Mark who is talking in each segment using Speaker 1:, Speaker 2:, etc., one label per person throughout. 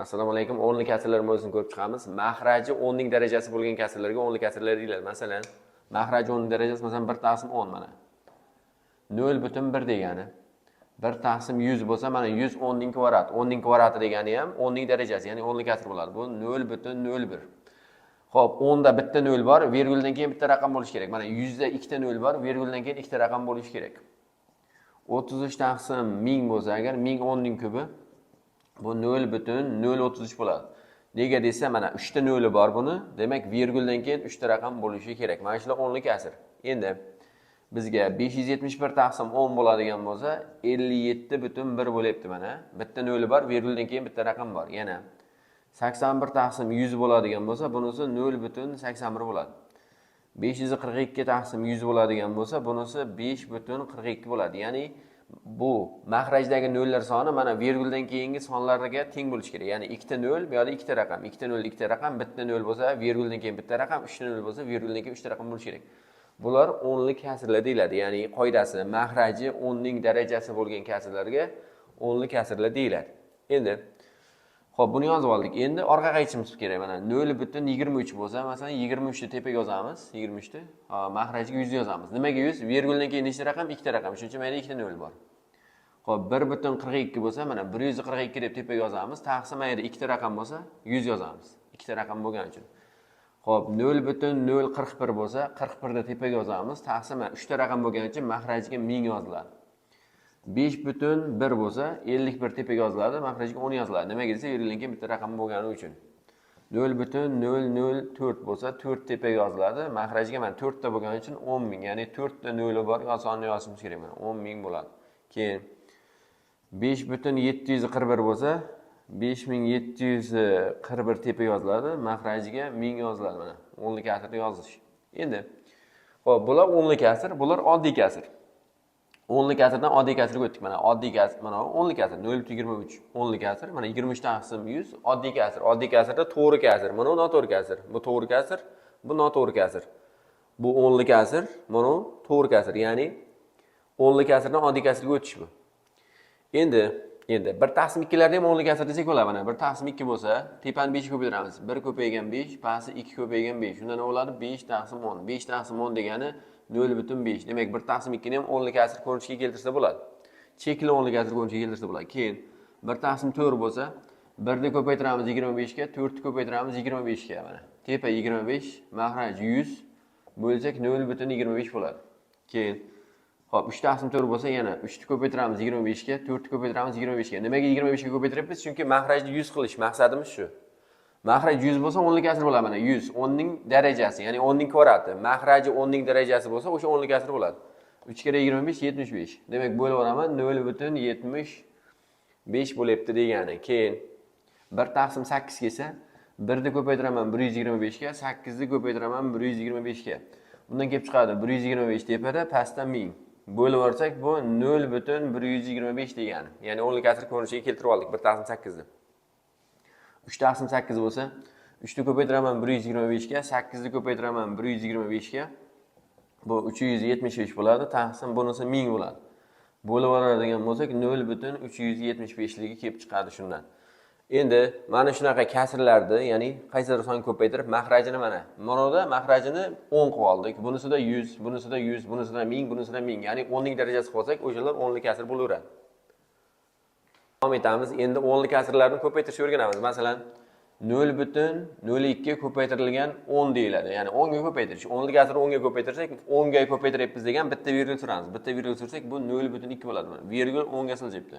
Speaker 1: Assalomu alaykum. O'nli kasrlar mavzusini ko'rib chiqamiz. Mahraji 10 ning darajasi bo'lgan kasrlarga o'nli kasrlar deyiladi. Masalan, mahraji 10 ning darajasi, masalan, 1 taqsim 10 mana. 0,1 degani 1 taqsim 100 bo'lsa, mana 100 10 ning kvadrati. 10 ning kvadrati degani ham 10 ning darajasi, ya'ni o'nli kasr bo'ladi. Bu 0,01. Xo'p, 10 da bitta 0 bor, verguldan keyin bitta raqam bo'lishi kerak. Mana 100 da ikkita 0 bor, verguldan keyin ikkita raqam bo'lishi kerak. 33 taqsim 1000 bo'lsa, agar 1000 10 ning kubi, bu 0,033 bo'ladi. Nega desa, mana 3 ta 0 bor buni. Demak, verguldan keyin 3 ta raqam bo'lishi kerak. Mana shular o'nli kasr. Endi bizga 571 taqsim 10 bo'ladigan bo'lsa, 57,1 bo'lyapti mana. Bitta 0 bor, verguldan keyin bitta raqam bor. Yana 81 taqsim 100 bo'ladigan bo'lsa, bunisi 0,81 bo'ladi. 542 taqsim 100 bo'ladigan bo'lsa, bunisi 5,42 bo'ladi. Ya'ni bu mahrajdagi nollar soni mana verguldan keyingi sonlarga teng bo'lishi kerak. Ya'ni ikkita nol, bu yoqda ikkita raqam, ikkita nol, ikkita raqam, bitta nol bo'lsa, verguldan keyin bitta raqam, uchta nol bo'lsa, verguldan keyin uchta raqam bo'lishi kerak. Bular o'nli kasrlar deyiladi. Ya'ni qoidasi, mahraji 10 ning darajasi bo'lgan kasrlarga o'nli kasrlar deyiladi. Endi xo'p, buni yozib oldik. Endi orqaga qaytishimiz kerak. Mana 0,23 bo'lsa, masalan, 23 ni tepaga yozamiz, 23 ni. Mahrajiga 100 yozamiz. Nimaga 100? Verguldan keyin nechta raqam? Ikkita raqam. Shuning uchun mana ikkita nol bor. Xo'p, 1,42 bo'lsa, mana 142 deb tepaga yozamiz. Taqsim, mana yerda ikkita raqam bo'lsa, 100 yozamiz. Ikkita raqam bo'lgani uchun. Xo'p, 0,041 bo'lsa, 41 ni tepaga yozamiz. Taqsim, mana 3 ta raqam bo'lgani uchun mahrajiga 1000 yoziladi. 5,1 bo'lsa, 51 tepaga yoziladi, mahrajiga 10 yoziladi. Nimaga desa, verguldan keyin bitta raqam bo'lgani uchun. 0,004 bo'lsa, 4 tepaga yoziladi. Mahrajiga mana 4 ta bo'lgani uchun 10 ming, ya'ni 4 ta noli bor, sonni yozishimiz kerak mana 10 ming bo'ladi. Keyin 5,741 bo'lsa, 5741 tepa yoziladi, mahrajiga 1000 yoziladi mana. O'nli kasrda yozish. Endi xo'p, bular o'nli kasr, bular oddiy kasr. O'nli kasrdan oddiy kasrga o'tdik. Mana oddiy kasr, mana o'nli kasr 0,23 o'nli kasr, mana 23 taqsim 100 oddiy kasr. Oddiy kasrda to'g'ri kasr, mana bu noto'g'ri kasr. Bu to'g'ri kasr, bu noto'g'ri kasr. Bu o'nli kasr, mana bu to'g'ri kasr. Ya'ni o'nli kasrdan oddiy kasrga o'tish bu. Endi 1 taqsim 2 larda ham o'nli kasr desak bo'ladi. Mana 1 taqsim 2 bo'lsa, tepani 5 ga ko'paytiramiz. 1 ko'paygan 5, pasti 2 ko'paygan 5. Shunda nima bo'ladi? 5 taqsim 10. 5 taqsim 10 degani 0,5. Demak, 1 taqsim 2 ni ham o'nli kasr ko'rinishiga keltirsa bo'ladi. Chekli o'nli kasr ko'rinishiga keltirsa bo'ladi. Keyin 1 taqsim 4 bo'lsa, 1 ni ko'paytiramiz 25 ga, 4 ni ko'paytiramiz 25 ga mana. Tepa 25, mahraj 100 bo'lsak 0,25 bo'ladi. Keyin xo'p, 3 taqsim 4 bo'lsa, yana 3 ni ko'paytiramiz 25 ga, 4 ni ko'paytiramiz 25 ga. Nimaga 25 ga ko'paytiryapmiz? Chunki mahrajni 100 qilish maqsadimiz shu. Mahraj 100 bo'lsa, o'nli kasr bo'ladi mana 100, 10 ning darajasi, ya'ni 10 ning kvadrati. Mahraji 10 ning darajasi bo'lsa, o'sha o'nli kasr bo'ladi. 3 kere 25 75. Demak, bo'lib yuboraman, 0,75 bo'lyapti degani. Keyin 1 taqsim 8 kelsa, 1 ni ko'paytiraman 125 ga, 8 ni ko'paytiraman 125 ga. Bundan kelib chiqadi 125 tepada, pastda 1000. Bo'lib yuborsak, bu 0,125 degani. Ya'ni o'nli kasr ko'rinishiga keltirib oldik 1 taqsim 8 ni. 3 taqsim 8 bo'lsa, 3 ni ko'paytiraman 125 ga, 8 ni ko'paytiraman 125 ga. Bu 375 bo'ladi, taqsim bunisi 1000 bo'ladi. Bo'lib yuboradigan bo'lsak, 0,375 ligi kelib chiqadi shundan. Endi mana shunaqa kasrlarni, ya'ni qaysidir son ko'paytirib, mahrajini mana bunida mahrajini 10 qilib oldik. Bunisida 100, bunisida 100, bunisida 1000, bunisida 1000. Ya'ni 10 ning darajasi qilib olsak, o'shalar o'nli kasr bo'laveradi. Davom etamiz. Endi o'nli kasrlarni ko'paytirishni o'rganamiz. Masalan, 0,02 ko'paytirilgan 10 deyiladi. Ya'ni 10 ga ko'paytirish. O'nli kasrni 10 ga ko'paytirsak, 10 ga ko'paytiryapmiz degan bitta vergul suramiz. Bitta vergul sursak, bu 0,2 bo'ladi. Mana vergul 10 ga siljibdi.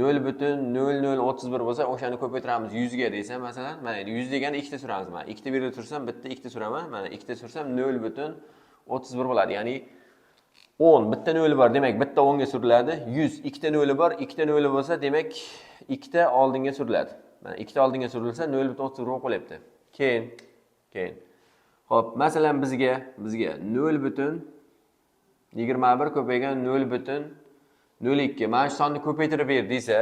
Speaker 1: 0,0031 bo'lsa, o'shani ko'paytiramiz 100 ga desa, masalan, mana endi 100 degani ikkita suramiz. Mana ikkita vergul sursam, bitta, ikkita suraman. Mana ikkita sursam 0,31 bo'ladi. Ya'ni 10 bitta noli bor, demak, bitta 10 ga suriladi. 100 ikkita noli bor, ikkita noli bo'lsa, demak, ikkita oldinga suriladi. Mana ikkita oldinga surilsa 0,31 bo'lib qolyapti. Keyin xo'p, masalan, bizga 0,21 ko'paygan 0,02 mana shu sonni ko'paytirib ber desa,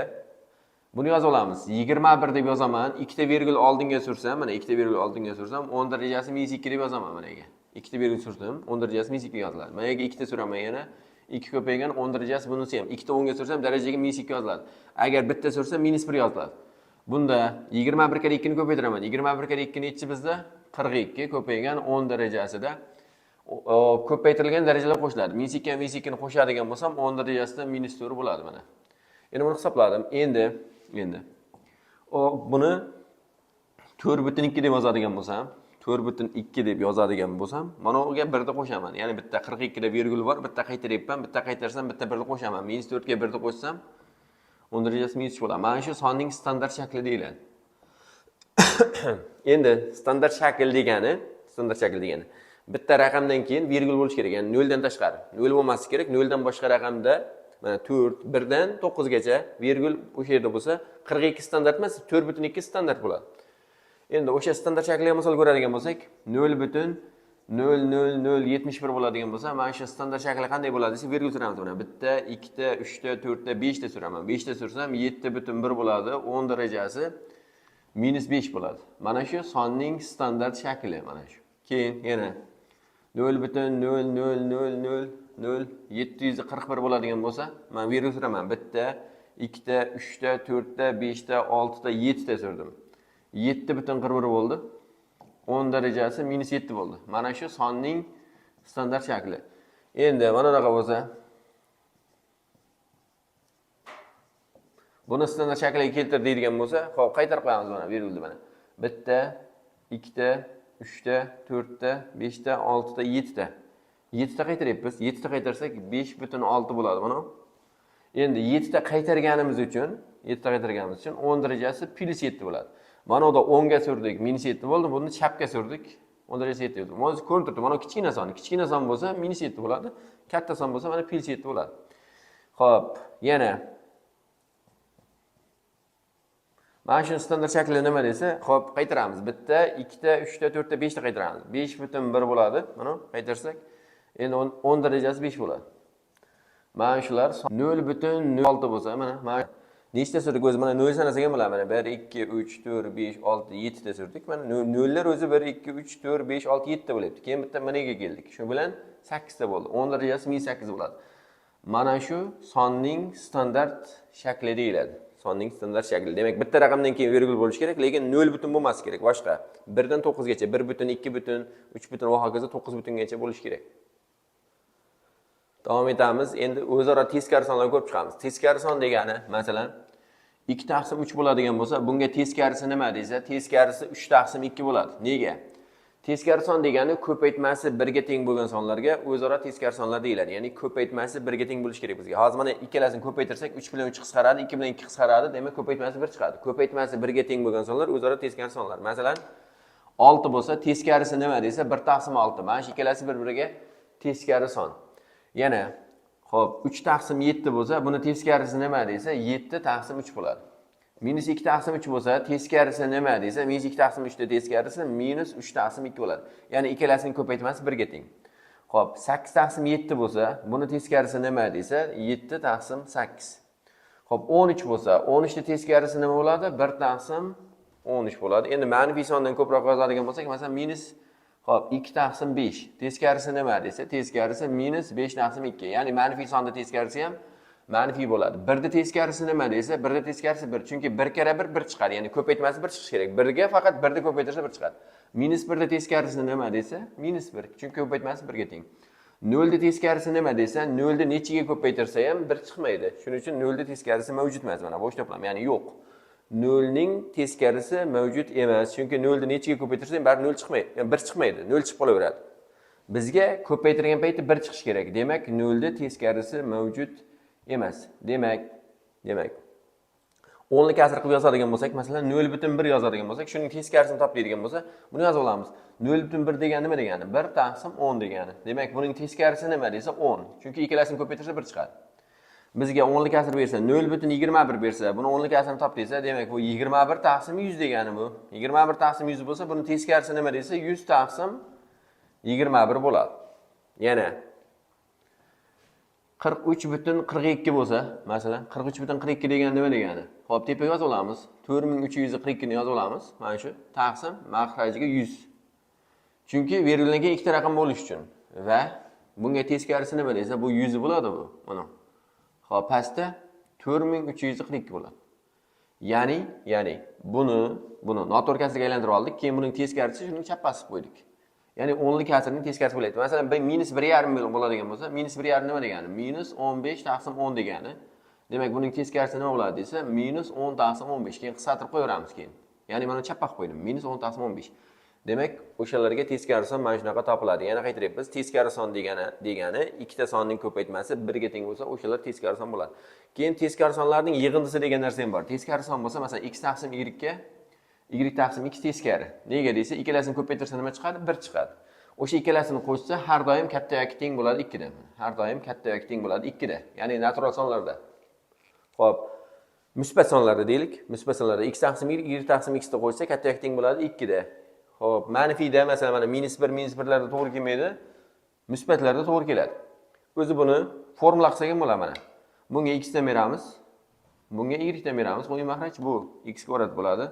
Speaker 1: buni yozib olamiz. 21 deb yozaman. Ikkita vergul oldinga sursam, mana ikkita vergul oldinga sursam, 10 darajasi minus 2 deb yozaman mana yerga. Ikkita vergul surdim, 10 darajasi minus 2 yoziladi. Mana yerga ikkita suraman yana. 2 ko'paygan 10 darajasi, bunisi ham. Ikkita 10 ga sursam, darajaga minus 2 yoziladi. Agar bitta sursam, minus 1 yoziladi. Bunda 21 kare 2 ni ko'paytiraman. 21 kare 2 nechi bizda? 42 ko'paygan 10 darajasida ko'paytirilgan darajalar qo'shiladi. Minus 2 minus 2 ni qo'shadigan bo'lsam 10 darajasida minus 4 bo'ladi mana. Endi buni hisobladim. Endi buni 4.2 deb yozadigan bo'lsam, 4.2 deb yozadigan bo'lsam, mana unga 1 ni qo'shaman. Ya'ni bitta 42 da vergul bor, bitta qaytaryapman, bitta qaytarsam, bitta 1 ni qo'shaman. Minus 4 ga 1 ni qo'shsam 10 darajasi minus 3 bo'ladi. Mana shu sonning standart shakli deyiladi. Endi standart shakl degani bitta raqamdan keyin vergul bo'lishi kerak, ya'ni 0 dan tashqari. 0 bo'lmasligi kerak, 0 dan boshqa raqamda mana 4, 1 dan 9 gacha vergul o'sha yerda bo'lsa, 42 standart emas, 4.2 standart bo'ladi. Endi o'sha standart shakliga misol ko'radigan bo'lsak, 0.00071 bo'ladigan bo'lsa, mana shu standart shakli qanday bo'ladi desa, vergul suramiz mana. 1ta, 2ta, 3ta, 4ta, 5 ta suraman. 5 ta sursam 7.1 bo'ladi, 10 darajasi minus 5 bo'ladi. Mana shu sonning standart shakli mana shu. Keyin yana 0.000000741 bo'ladigan bo'lsa, men vergul suraman. 1ta, 2ta, 3ta, 4ta, 5ta, 6ta, 7 ta surdim. 7.41 bo'ldi. 10 darajasi minus 7 bo'ldi. Mana shu sonning standart shakli. Endi mana bunaqa bo'lsa, buni standart shakliga keltir deydigan bo'lsa, xo'p, qaytarib qo'yamiz mana vergulni mana. 1ta, 2ta, 3ta, 4ta, 5ta, 6ta, 7ta. 7 ta qaytaryapmiz. 7 ta qaytarsak 5.6 bo'ladi mana. Endi 7 ta qaytarganimiz uchun, 7 ta qaytarganimiz uchun 10 darajasi plus 7 bo'ladi. Mana unda 10 ga surdik, minus 7 bo'ldi. Buni chapga surdik, 10 darajasi 7 bo'ldi. Mana ko'rinib turibdi. Mana kichkina son, kichkina son bo'lsa minus 7 bo'ladi. Katta son bo'lsa mana plus 7 bo'ladi. Xo'p, yana mana shu standart shakli nima desa, xo'p, qaytaramiz. 1ta, 2ta, 3ta, 4ta, 5 ta qaytaramiz. 5.1 bo'ladi. Mana qaytarsak, endi 10 darajasi 5 bo'ladi. Mana shular 0.06 bo'lsa, mana nechta surdik o'zi? Mana 0 sanasak ham bo'ladi. Mana 1 2 3 4 5 6 7 ta surdik. Mana nollar o'zi 1 2 3 4 5 6 7 ta bo'lyapti. Keyin bitta managa keldik. Shu bilan 8 ta bo'ldi. 10 darajasi -8 bo'ladi. Mana shu sonning standart shakli deyiladi. Sonning standart shakli. Demak, bitta raqamdan keyin vergul bo'lishi kerak, lekin 0 butun bo'lmasi kerak, boshqa. 1 dan 9 gacha, 1 butun, 2 butun, 3 butun va hokazo 9 butungacha bo'lishi kerak. Davom etamiz. Endi o'zaro teskari sonlarni ko'rib chiqamiz. Teskari son degani, masalan, 2 taqsim 3 bo'ladigan bo'lsa, bunga teskarisi nima desa, teskarisi 3 taqsim 2 bo'ladi. Nega? Teskari son degani ko'paytmasi 1 ga teng bo'lgan sonlarga o'zaro teskari sonlar deyiladi. Ya'ni ko'paytmasi 1 ga teng bo'lishi kerak bizga. Hozir mana ikkalasini ko'paytirsak 3 bilan 3 qisqaradi, 2 bilan 2 qisqaradi, demak ko'paytmasi 1 chiqadi. Ko'paytmasi 1 ga teng bo'lgan sonlar o'zaro teskari sonlar. Masalan, 6 bo'lsa, teskarisi nima desa, 1 taqsim 6. Mana shu ikkalasi bir-biriga teskari son. Yana, xo'p, 3 taqsim 7 bo'lsa, buni teskarisi nima desa, 7 taqsim 3 bo'ladi. Minus 2 taqsim 3 bo'lsa, teskarisi nima desa, minus 2 taqsim 3 da teskarisi minus 3 taqsim 2 bo'ladi. Ya'ni ikkalasining ko'paytmasi 1 ga teng. Xo'p, 8 taqsim 7 bo'lsa, buni teskarisi nima desa, 7 taqsim 8. Xo'p, 13 bo'lsa, 13 da teskarisi nima bo'ladi? 1 taqsim 13 bo'ladi. Endi manfiy sondan ko'proq yozadigan bo'lsak, masalan, minus, xo'p, 2 taqsim 5. Teskarisi nima desa, teskarisi minus 5 taqsim 2. Ya'ni manfiy sonda teskarisi ham manfiy bo'ladi. 1 da teskarisi nima desa, 1 da teskarisi 1. Chunki 1 kara 1 1 chiqadi. Ya'ni ko'paytmasi 1 chiqishi kerak. 1 ga faqat 1 da ko'paytirsa 1 chiqadi. Minus 1 da teskarisi nima desa, minus 1. Chunki ko'paytmasi 1 ga teng. 0 da teskarisi nima desa, 0 da nechiga ko'paytirsa ham 1 chiqmaydi. Shuning uchun 0 da teskarisi mavjud emas. Mana bo'sh to'plam, ya'ni yo'q. 0 ning teskarisi mavjud emas. Chunki 0 da nechiga ko'paytirsa ham baribir 0 chiqmaydi. Ya'ni 1 chiqmaydi. 0 chiqib qolaveradi. Bizga ko'paytirgan paytda 1 chiqishi kerak. Demak, 0 da teskarisi mavjud emas. Demak, o'nli kasr qilib yozadigan bo'lsak, masalan, 0.1 yozadigan bo'lsak, shuning teskarisini top deydigan bo'lsa, buni yozib olamiz. 0.1 degani nima degani? 1 taqsim 10 degani. Demak, buning teskarisi nima desa 10. Chunki ikkalasini ko'paytirsa 1 chiqadi. Bizga o'nli kasr bersa, 0.21 bersa, buni o'nli kasrini top desa, demak, bu 21 taqsim 100 degani bu. 21 taqsim 100 bo'lsa, buning teskarisi nima desa, 100 taqsim 21 bo'ladi. Yana 43.42 bo'lsa, masalan, 43.42 degani nima degani? Xo'p, tepaga yozib olamiz. 4342 ni yozib olamiz. Mana shu taqsim mahrajiga 100. Chunki verguldan keyin ikkita raqam bo'lishi uchun va bunga teskarisi nima desa, bu 100 bo'ladi bu. Mana. Xo'p, pastda 4342 bo'ladi. Ya'ni buni noto'g'ri kasrga aylantirib oldik, keyin buning teskarisi shuning chappasi qilib qo'ydik. Ya'ni o'nli kasrning teskarisi bo'lyapti. Masalan, bir minus bir yarim bo'ladigan bo'lsa, minus bir yarim nima degani? Minus 15 taqsim 10 degani. Demak, buning teskarisi nima bo'ladi desa, minus 10 taqsim 15. Keyin qisqartirib qo'yaveramiz keyin. Ya'ni mana chappa qilib qo'ydim. Minus 10 taqsim 15. Demak, o'shalarga teskari son mana shunaqa topiladi. Yana qaytaryapmiz. Teskari son degani ikkita sonning ko'paytmasi 1 ga teng bo'lsa, o'shalar teskari son bo'ladi. Keyin teskari sonlarning yig'indisi degan narsa ham bor. Teskari son bo'lsa, masalan, x taqsim y ga y taqsim x teskari. Nega desa, ikkalasini ko'paytirsa nima chiqadi? 1 chiqadi. O'sha ikkalasini qo'shsa har doim katta yoki teng bo'ladi 2 dan. Har doim katta yoki teng bo'ladi 2 da. Ya'ni natural sonlarda. Xo'p, musbat sonlarda deylik. Musbat sonlarda x taqsim y, y taqsim x da qo'shsa katta yoki teng bo'ladi 2 da. Xo'p, manfiyda masalan mana minus 1, minus 1larda to'g'ri kelmaydi. Musbatlarda to'g'ri keladi. O'zi buni formula qilsak ham bo'ladi mana. Bunga x dan beramiz. Bunga y dan beramiz. Buning mahraj bu x kvadrat bo'ladi.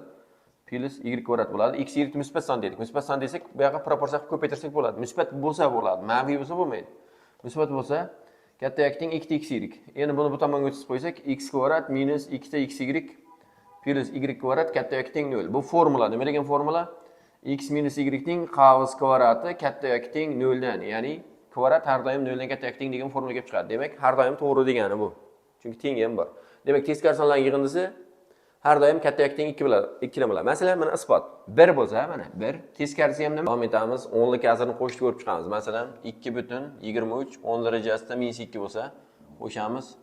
Speaker 1: Plus y kvadrat bo'ladi. X y musbat son dedik. Musbat son desak, bu yoqqa proporsiya qilib ko'paytirsak bo'ladi. Musbat bo'lsa bo'ladi, manfiy bo'lsa bo'lmaydi. Musbat bo'lsa katta yoki teng 2 x y. Endi buni bu tomonga o'tkazib qo'ysak, x kvadrat minus 2 x y plus y kvadrat katta yoki teng 0. Bu formula. Nima degan formula? X minus y ning qavs kvadrati katta yoki teng 0 dan, ya'ni kvadrat har doim 0 dan katta yoki teng degan formula kelib chiqadi. Demak, har doim to'g'ri degani bu. Chunki teng ham bor. Demak, teskari sonlarning yig'indisi har doim katta yoki teng 2 bo'ladi, 2 dan bo'ladi. Masalan, mana isbot. 1 bo'lsa, mana 1 teskarisi ham nima? Davom etamiz. O'nli kasrni qo'shib ko'rib chiqamiz. Masalan, 2.23 10 darajasida minus 2 bo'lsa, qo'shamiz.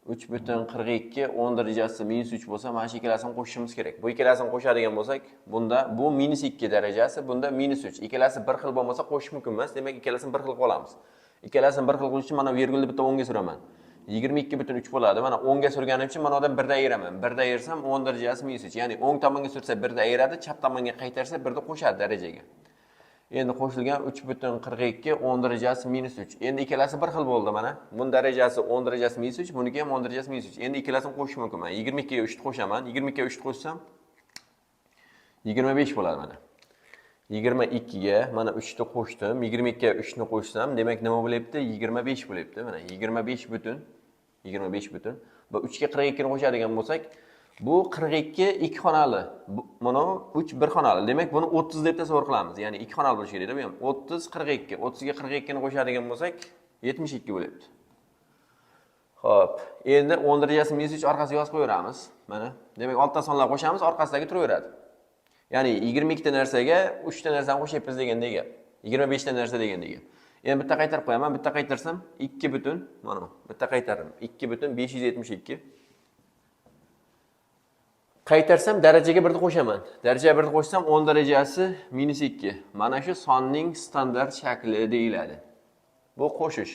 Speaker 1: 3.42 10 darajasida minus 3 bo'lsa, mana shu ikkalasini qo'shishimiz kerak. Bu ikkalasini qo'shadigan bo'lsak, bunda bu minus 2 darajasi, bunda minus 3. Ikkalasi bir xil bo'lmasa qo'shish mumkin emas. Demak, ikkalasini bir xil qilib olamiz. Ikkalasini bir xil qilish uchun mana vergulni bitta o'ngga suraman. 22.3 bo'ladi. Mana o'ngga surganim uchun mana undan 1 da ayiraman. 1 da ayirsam 10 darajasi minus 3. Ya'ni o'ng tomonga sursa 1 da ayiradi, chap tomonga qaytarsa 1 da qo'shadi darajaga. Endi qo'shilgan 3.42 10 darajasi minus 3. Endi ikkalasi bir xil bo'ldi mana. Buni darajasi 10 darajasi minus 3, buniki ham 10 darajasi minus 3. Endi ikkalasini qo'shish mumkin. Mana 22 ga 3 qo'shaman. 22 ga 3 qo'shsam 25 bo'ladi mana. 22 ga mana 3 ni qo'shdim. 22 ga 3 ni qo'shsam, demak nima bo'lyapti? 25 bo'lyapti. Mana 25 butun 25 butun. Bu 3 ga 42 ni qo'shadigan bo'lsak, bu 42 ikki xonali. Mana 3 bir xonali. Demak, buni 30 deb tasavvur qilamiz. Ya'ni ikki xonali bo'lishi kerak, bu ham 30 42. 30 ga 42 ni qo'shadigan bo'lsak, 72 bo'lyapti. Xo'p, endi 10 darajasi minus 3 orqasiga yozib qo'yaveramiz. Mana, demak, 6 ta sonlar qo'shamiz, orqasidagi turaveradi. Ya'ni 22 ta narsaga 3 ta narsani qo'shyapmiz degandek gap. 25 ta narsa degandek gap. Endi bitta qaytarib qo'yaman, bitta qaytarsam 2 butun, mana bitta qaytardim. 2 butun 572. Qaytarsam darajaga birni qo'shaman. Darajaga birni qo'shsam 10 darajasi minus 2. Mana shu sonning standart shakli deyiladi. Bu qo'shish.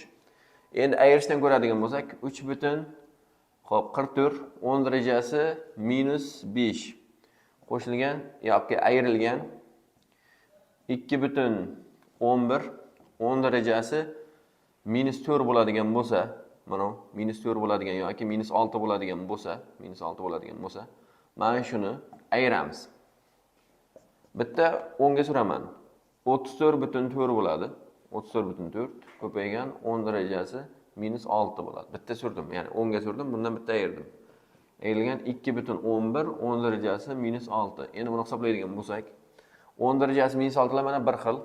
Speaker 1: Endi ayirishdan ko'radigan bo'lsak, 3 butun, xo'p, 44 10 darajasi minus 5 qo'shilgan yoki ayrilgan 2 butun 11 10 darajasi minus 4 bo'ladigan bo'lsa, mana minus 4 bo'ladigan yoki minus 6 bo'ladigan bo'lsa, minus 6 bo'ladigan bo'lsa, mana shuni ayiramiz. Bitta o'ngga suraman. 34.4 bo'ladi. 34.4 ko'paygan 10 darajasi minus 6 bo'ladi. Bitta surdim, ya'ni o'ngga surdim, bundan bitta ayirdim. Ayrilgan 2.11 10 darajasi minus 6. Endi buni hisoblaydigan bo'lsak, 10 darajasi minus 6 lar mana bir xil.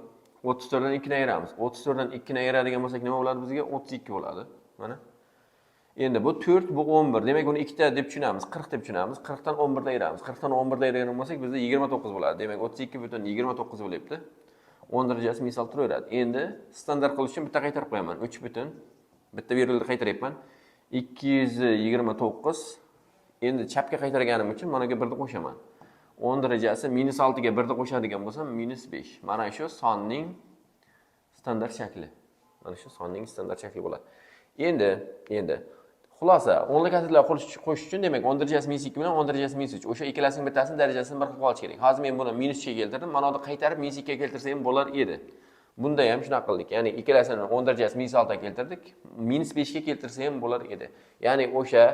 Speaker 1: 34 dan 2 ni ayiramiz. 34 dan 2 ni ayiradigan bo'lsak nima bo'ladi bizga? 32 bo'ladi. Mana. Endi bu 4, bu 11. Demak, buni ikkita deb tushunamiz. 40 deb tushunamiz. 40 dan 11 ni ayiramiz. 40 dan 11 ni ayiradigan bo'lsak, bizda 29 bo'ladi. Demak, 32.29 bo'lyapti. 10 darajasi minus 6 turaveradi. Endi standart qilish uchun bitta qaytarib qo'yaman. 3 butun bitta vergulni qaytaryapman. 229. Endi chapga qaytarganim uchun managa birni qo'shaman. 10 darajasi minus 6 ga birni qo'shadigan bo'lsam minus 5. Mana shu sonning standart shakli. Mana shu sonning standart shakli bo'ladi. Endi xulosa, o'nli kasrlar qo'shish uchun, demak, 10 darajasi minus 2 bilan 10 darajasi minus 3. O'sha ikkalasining bittasini darajasini bir xil qilib olish kerak. Hozir men buni minus 3 ga keltirdim. Mana uni qaytarib minus 2 ga keltirsa ham bo'lar edi. Bunda ham shunaqa qildik. Ya'ni ikkalasini 10 darajasi minus 6 ga keltirdik. Minus 5 ga keltirsa ham bo'lar edi. Ya'ni o'sha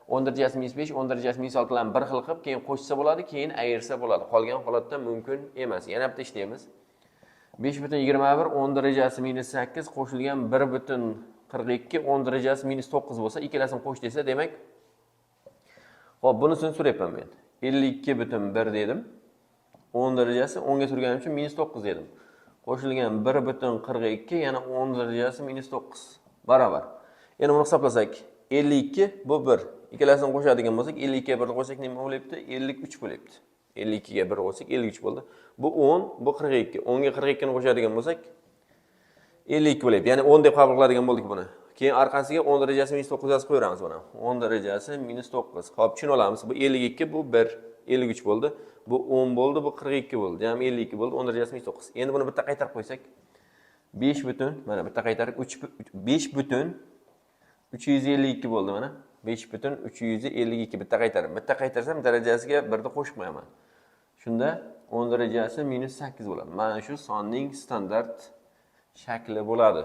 Speaker 1: 10 darajasi minus 5, 10 darajasi minus 6 bilan bir xil qilib, keyin qo'shsa bo'ladi, keyin ayirsa bo'ladi. Qolgan holatda mumkin emas. Yana bitta ishlaymiz. 5.21 10 darajasi minus 8 qo'shilgan 1.42 10 darajasi minus 9 bo'lsa, ikkalasini qo'sh desa, demak, xo'p, bunisini so'rayapman men. 52,1 dedim. 10 darajasi 10 ga turganim uchun minus 9 dedim. Qo'shilgan 1,42 yana 10 darajasi minus 9 barobar. Endi buni hisoblasak, 52 bu 1. Ikkalasini qo'shadigan bo'lsak, 52 ga 1 qo'shsak nima bo'lyapti? 53 bo'lyapti. 52 ga 1 qo'shsak 53 bo'ldi. Bu 10, bu 42. 10 ga 42 ni qo'shadigan bo'lsak 52 bo'lyapti. Ya'ni 10 deb qabul qiladigan bo'ldik buni. Keyin orqasiga 10 darajasi minus 9 yozib qo'yamiz buni. 10 darajasi minus 9. Xo'p, tushunib olamiz. Bu 52, bu 1, 53 bo'ldi. Bu 10 bo'ldi, bu 42 bo'ldi. Jami 52 bo'ldi, 10 darajasi minus 9. Endi buni bitta qaytarib qo'ysak, 5 butun, mana bitta qaytarib 3 5 butun 352 bo'ldi mana. 5 butun 352 bitta qaytarib. Bitta qaytarsam darajasiga 1 ni qo'shib qo'yaman. Shunda 10 darajasi minus 8 bo'ladi. Mana shu sonning standart shakli bo'ladi.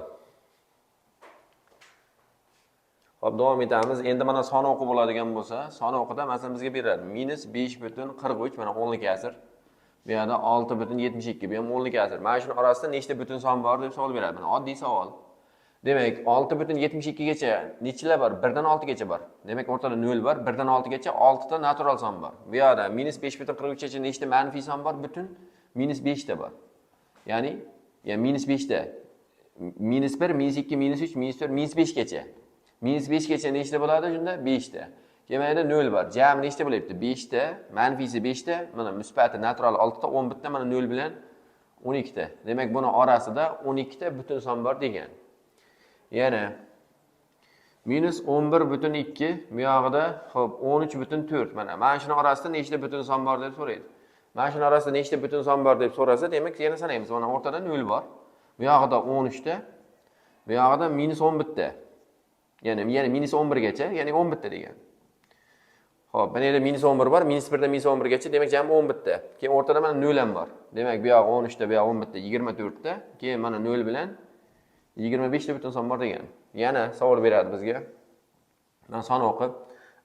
Speaker 1: Xo'p, davom etamiz. Endi mana son o'qi bo'ladigan bo'lsa, son o'qida masalan bizga beradi minus 5,43, mana o'nlik kasr. Bu yerda 6,72, bu ham o'nlik kasr. Mana shuni orasida nechta butun son bor deb savol beradi. Mana oddiy savol. Demak, 6,72 gacha nechilar bor? 1 dan 6 gacha bor. Demak, o'rtada 0 bor. 1 dan 6 gacha 6 ta natural son bor. Bu yerda minus 5,43 gacha nechta manfiy son bor? Butun minus 5 ta bor. Ya'ni, minus 5 ta. Minus 1, minus 2, minus 3, minus 4, minus 5 gacha. Minus 5 gacha nechta bo'ladi shunda? 5 ta. Keyin mana yerda 0 bor. Jami nechta bo'lyapti? 5 ta, manfiysi 5 ta, mana musbati natural 6 ta, 11 ta, mana 0 bilan 12 ta. Demak, buni orasida 12 ta butun son bor degan. Yana minus 11,2, bu yog'ida xo'p 13,4. Mana shuni orasida nechta butun son bor deb so'raydi. Mana shuni orasida nechta butun son bor deb so'rasa, demak yana sanaymiz. Mana o'rtada 0 bor. Bu yog'ida 13 ta, bu yog'ida minus 11 ta. Ya'ni yana minus 11 gacha, ya'ni 11 ta degan. Xo'p, mana yerda minus 11 bor, minus 1 dan minus 11 gacha, demak jami 11 ta. Keyin o'rtada mana 0 ham bor. Demak, bu yog'i 13 ta, bu yog'i 11 ta, 24 ta. Keyin mana 0 bilan 25 ta butun son bor degan. Yana savol beradi bizga. Mana son o'qib,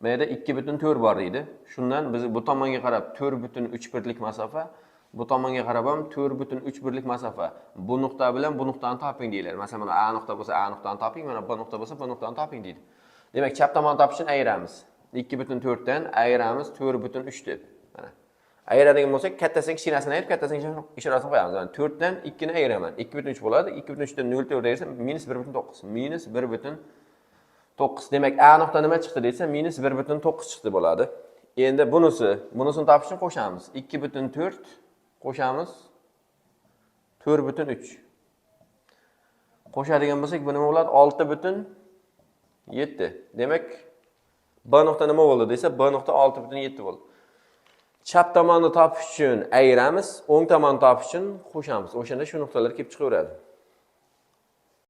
Speaker 1: mana yerda 2,4 bor deydi. Shundan biz bu tomonga qarab 4,3 birlik masofa, bu tomonga qarab ham 4,3 birlik masofa. Bu nuqta bilan bu nuqtani toping deyiladi. Masalan, mana A nuqta bo'lsa A nuqtani toping, mana B nuqta bo'lsa B nuqtani toping deydi. Demak, chap tomonni topish uchun ayiramiz. 2,4 dan ayiramiz 4,3 deb. Mana. Ayiradigan bo'lsak, kattasini kichkinasini ayirib, kattasini ishorasini qo'yamiz. Mana 4 dan 2 ni ayiraman. 2,3 bo'ladi. 2,3 dan 0,4 ayirsam minus 1,9. Minus 1,9. Demak, A nuqta nima chiqdi desa, minus 1,9 chiqdi bo'ladi. Endi bunisini topish uchun qo'shamiz. 2,4 qo'shamiz 4,3. Qo'shadigan bo'lsak, bu nima bo'ladi? 6,7. Demak, B nuqta nima bo'ldi desa, B nuqta 6,7 bo'ldi. Chap tomonni topish uchun ayiramiz, o'ng tomonni topish uchun qo'shamiz. O'shanda shu nuqtalar kelib chiqaveradi.